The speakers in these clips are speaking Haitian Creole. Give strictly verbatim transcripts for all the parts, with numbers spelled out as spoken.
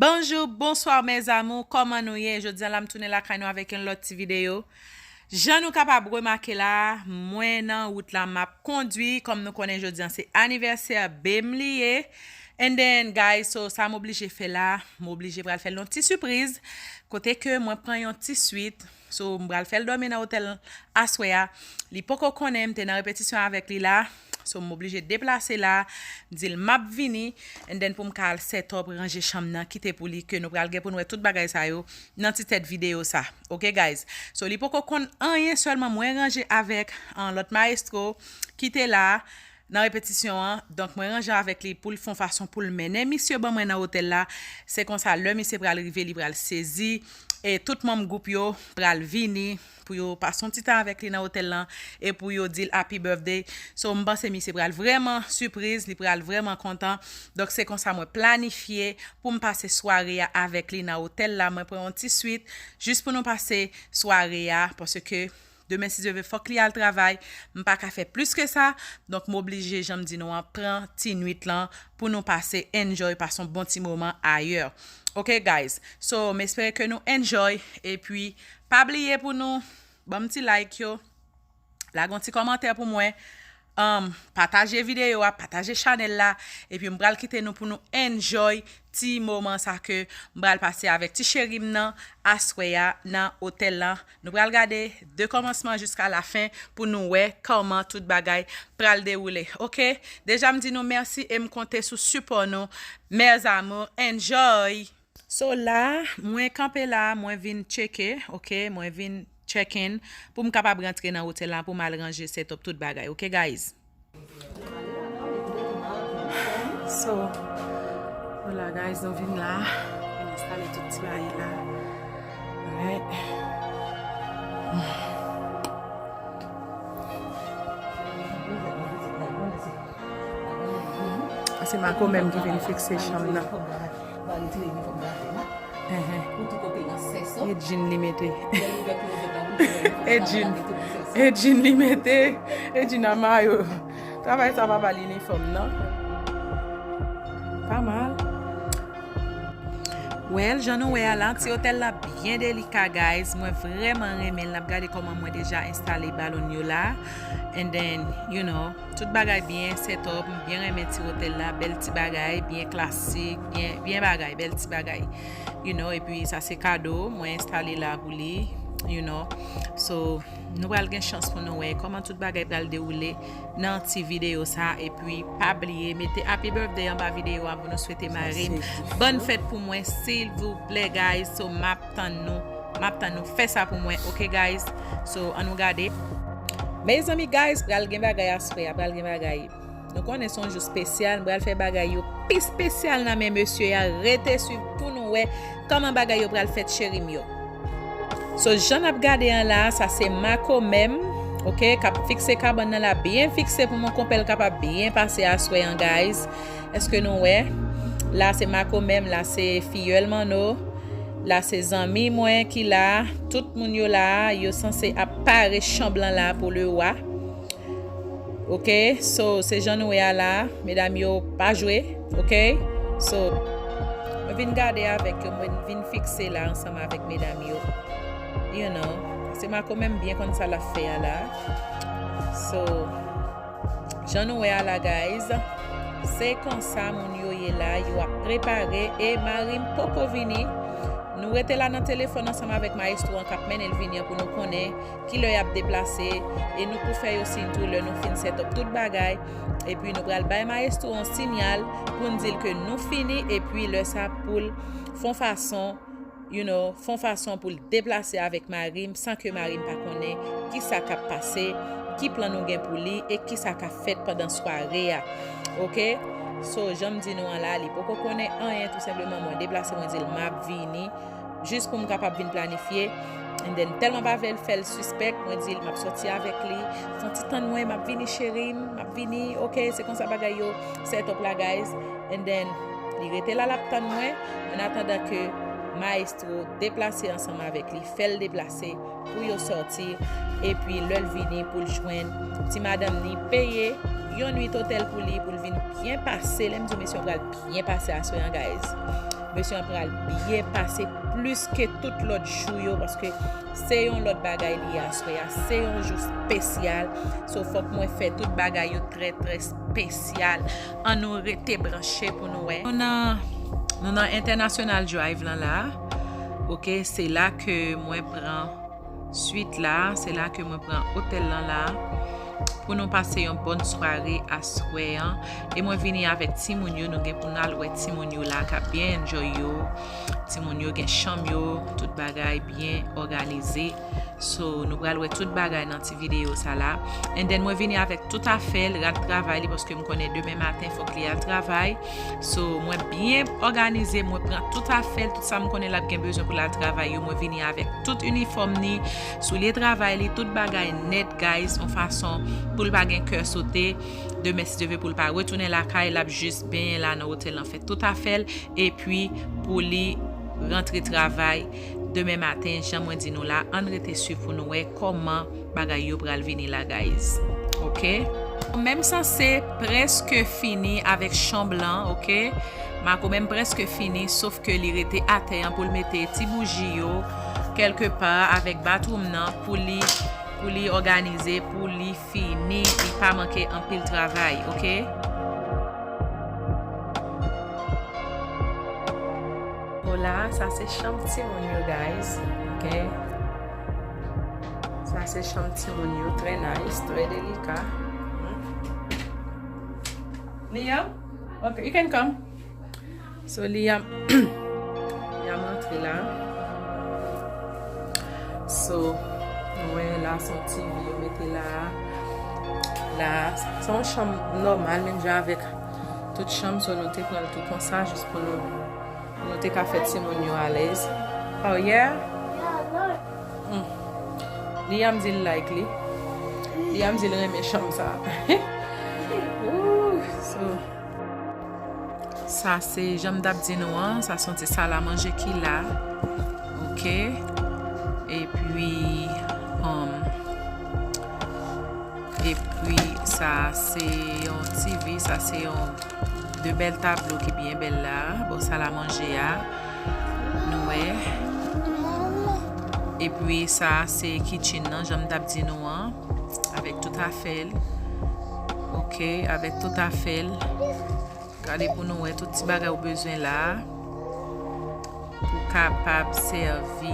Bonjou, bonswa, mes amours, kòman nou ye? Jodi a la, m tounen lakay nou avèk yon lòt ti videyo. Jan nou kapab remake la, mwen nan wout la, m ap kondwi. Kòm nou konnen, jodi a se anivèsè bebe m li ye. And then, guys, so sa m oblije fè la, m oblije pral fè l yon ti sipriz. Kote ke mwen pran yon ti swit, so m pral fè l dòmi nan otèl aswè a. Li poko konnen, m te nan repetisyon avèk li la. So, m oblije deplase la, m di l m ap vini, and then pou m ka al set up, ranje chanm nan, kite pou li, ke nou pral gen pou n wè tout bagay sa yo nan ti tèt videyo sa. Ok, guys? So, li poko konn anyen, sèlman mwen ranje avèk, ah, lòt mayestwo ki te la nan repetisyon an. Donk, mwen ranje avèk li pou l fè yon fason pou l mennen misye ban mwen nan otèl la. Se konsa, lè misye pral rive, li pral sezi, e tout manm gwoup yo pral vini pou yo pase yon ti tan avèk li nan otèl lan e pou yo di l happy birthday. So, m panse misye pral vrèman sipriz, li pral vrèman kontan. Donk, se konsa mwen planifye pou m pase sware a avèk li nan otèl la. Mwen pran yon ti swit jis pou nou pase sware a, paske demen, si Dye vle, fòk li al travay. M pa ka fè plis ke sa. Donk, m oblije, jan m di nou an, pran ti nwit lan pou nou pase enjoy, pase yon bon ti moman ayè. Ok, guys? So, m espere ke nou enjoy. Epi, pa bliye pou nou ban m ti like yo, lage yon ti kòmantè pou mwen, um, pataje videyo a, pataje chanèl la, epi m pral kite nou pou nou enjoy ti moman sa ke m pral pase avèk ti cheri m nan aswè a nan otèl lan. Nou pral gade de kòmansman jiska lafen pou nou wè kòman tout bagay pral dewoule. Ok? Deja m di nou mèsi e m konte sou sipò nou. Mes amours, enjoy! So la, mwen kanpe la, mwen vin tcheke, ok, mwen vin check in pou m kapab rantre nan otèl la pou m al ranje set up tout bagay, ok, guys? So, voilà, guys, nou vin la, vin enstale tout ti bagay la. Alright. Se Marco menm ki vin fikse chanm nan. Enhen. E djin li mete. E djin. E djin li mete. E djin a mayo. Travay sa pa ba l inifòm, non. Pa mal. Well, jan nou wè a la, ti otèl la byen delika, guys. Mwen vrèman renmen l. N ap gade kòman mwen deja enstale balon yo la. And then, you know, tout bagay byen set up. M byen renmen ti otèl la. Bèl ti bagay, byen klasik, byen, byen bagay, bèl ti bagay. You know, epi sa se kado, mwen enstale la pou li, you know. So, nou pral gen chans pou nou wè kòman tout bagay pral dewoule nan ti videyo sa. Epi, pa bliye, mete happy birthday anba videyo a pou nou swete mari m bòn fèt pou mwen, silvouplè, guys. So, m ap tann nou. M ap tann nou. Fè sa pou mwen, ok, guys? So, ann nou gade. Mezanmi, guys, pral gen bagay aswè a, pral gen bagay. Nou konnen se yon jou espesyal, m pral fè bagay yo pi espesyal nan men mesye a. Rete swiv pou nou wè kòman bagay yo pral fèt, cheri m yo. So, jan n ap gade an la, sa se Marco menm, ok, k ap fikse kabann nan la, byen fikse pou mon konpè l kapab byen pase aswè an, guys. Èske nou wè? La se Marco menm, la se fiyèl Manno, la se zanmi mwen ki la. Tout moun yo la, yo sanse ap pare chanm lan la pou le wa. Ok, so, se jan nou wè a la, medam yo pa jwe, ok? So, mwen vin gade avèk yo, mwen vin fikse la ansanm avèk medam yo. You know, se Marco menm byen konn sa l ap fè a la. So, jan nou wè a la, guys, se konsa moun yo ye la, yo ap prepare, e mari m poko vini. Nou rete la nan telefòn ansanm avèk mayestwo an k ap mennen l vini an pou nou konnen kilè y ap deplase, e nou pou fè yo siy tou lè nou fin set up tout bagay. Epi nou pral bay mayestwo an sinyal pou n di l ke nou fini, epi lè sa pou l fè yon fason, you know, fè yon fason pou l deplase avèk mari m san ke mari m pa konnen kisa k ap pase, ki plan nou gen pou li, e kisa k ap fèt pandan sware a. Ok? So, jan m di nou an la, li poko konnen anyen, tou senpleman mwen deplase, mwen di l m ap vini. Jis pou m kapab vin planifye. And then, tèlman pa vle l fè l sispèk, mwen di l m ap sòti avèk li. Fè yon ti tann mwen, m ap vini, cheri m, m ap vini, ok, se konsa bagay yo set up la, guys. And then, li rete la, l ap tann mwen, an atandan ke Maestro deplase ansanm avèk li, fè l deplase pou yo sòti, epi lè l vini pou l jwenn ti madanm ni peye yon nwit otèl pou li, pou l vin byen pase. Lè m di w mesye an pral byen pase aswè an, guys. Mesye an pral byen pase plis ke tout lòt jou yo, paske se yon lòt bagay li ye aswè a, se yon jou espesyal. So, fòk mwen fè tout bagay yo trè, trè espesyal. Ann nou rete branche pou nou wè. Nou nan, nou nan International Drive lan la. Ok, se la ke mwen pran swit la, se la ke mwen pran otèl lan la. Pou nou pase yon bòn sware aswè an. E mwen vini avèk timoun yo, nou gen pou n al wè timoun yo la k ap byen enjoy yo. Timoun yo gen chanm yo, tout bagay byen òganize. So, nou pral wè tout bagay nan ti videyo sa la. And then, mwen vini avèk tout afè l, rad travay li, paske m konnen demen maten, fòk li al travay. So, mwen byen òganize, mwen pran tout afè l, tout sa m konnen l ap gen bezwen pou l al travay yo. Mwen vini avèk tout inifòm ni, soulye travay li, tout bagay nèt, guys, yon fason pou l pa gen kè sote. Demen, si Dye vle, pou l pa retounen lakay, l ap jis benyen la nan otèl lan, fè tout afè l, epi pou li rantre travay demen maten, jan mwen di nou la, ann rete swiv pou nou wè kòman bagay yo pral vini la, guys. Ok? Menm sanse prèske fini avèk chanm lan, ok? Mako menm prèske fini, sof ke li rete atè an pou l mete ti bouji yo kèlke pa avèk bathroom nan pou li, pou li òganize, pou li fini, li pa manke anpil travay, ok? Hola, sa se chanm timoun yo, guys. Ok? Sa se chanm timoun yo, trè nice, trè delika. Hmm. Liam? Ok, you can come. So, Liam, Liam antre la. So, nou wè la, se yon T V yo mete la. La, se yon chanm nòmal, menm jan avèk tout chanm, so nou te pran l tou konsa, jis pou nou, pou nou te ka fè timoun yo alèz. Oh, yeah? Hmm. Liam di l like li. Liam di l renmen chanm sa. Ooh, so. Sa se, jan m t ap di nou an, sa se yon ti sal a manje ki la. Ok. Epi, um, epi sa se yon T V, sa se yon de bèl tablo ki byen bèl la. Bò sal a manje a. Nou wè. Epi sa se kitchen nan, jan m t ap di nou an. Avèk tout afè l. Ok, avèk tout afè l. Gade pou nou wè tout ti bagay ou bezwen la a, pou kapab sèvi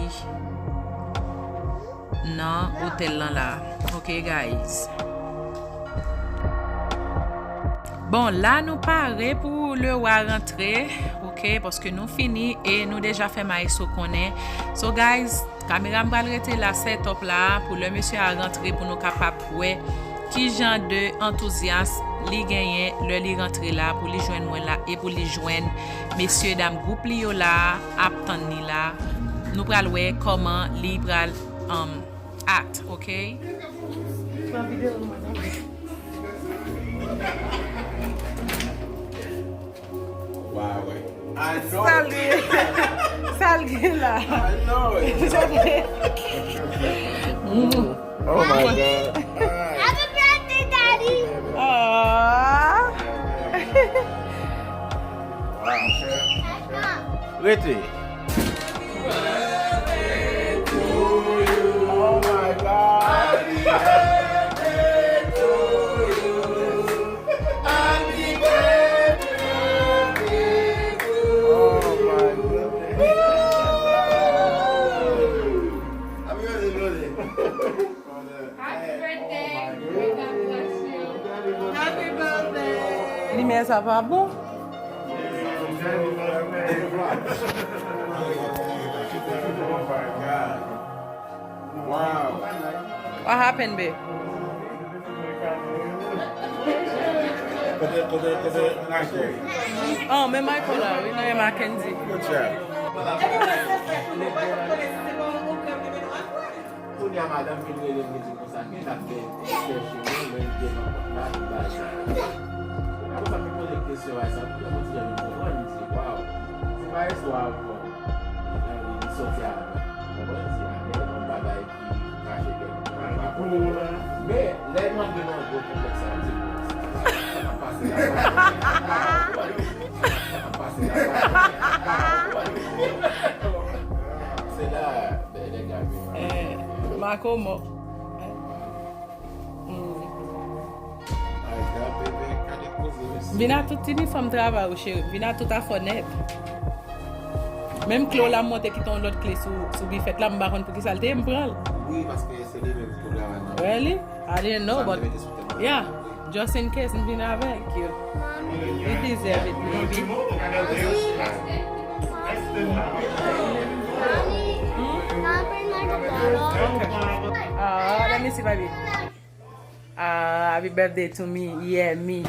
nan otèl lan la. Ok, guys. Bon, la nou pare pou le wa rantre, ok, paske nou fini e nou deja fè maestro konnen. So, guys, kamera m pral rete la, set up la, pou lè mesye a rantre, pou nou kapab wè ki jan de antouzyas li genyen lè li rantre la, pou li jwenn mwen la, e pou li jwenn mesye dam gwoup li yo la, ap tann li la. Nou pral wè kòman li pral, um, act, ok? Pran videyo mwen. Wow, wè. I know. Sa l gen, sa l gen la. I know it. Oh my God. Happy birthday, Daddy. Aww. Wow. Rete. Oh my God. Oh my goodness. Happy birthday, brother. Happy birthday. May God bless you. Happy birthday. Limyè sa pa bon. Wow. What happened, babe? Kote, kote, kote Michael? Oh, men Michael la, wi, nan men Mackenzie. Good job. Kounye a madanm vin rele m, li di konsa, gen l ap chèche mwen, men l devan pòt la, li bay sa. Apre sa, m poze kesyon a sa, pou mwen, ti jan m konprann, m di, waw, se pa istwa ankò. Sòti a, mwen konn si a, men yon bagay ki kache kèk. Men lè m ap vin nan gwo konplèks sa, m di, sa k ap pase la? Sa k ap pase la? Se la, bèlè gade. Eh, Makomo. Mm. Ay, gade, bebe, gade koze, mesye. Vin a tout inifòm travay ou, cheri. Vin a tout afò nèt. Menm kle w la, m monte kite yon lòt kle sou, sou bifèt la, m pa konn poukisa l te ye, m pran l. Wi, paske se li menm ki pou travay nan. Really? I didn't know, but yeah, just in case, m vin avèk yo. You deserve it, baby. Hmm? Ah, let me see, baby. Ah, happy birthday to me. Yeah, me.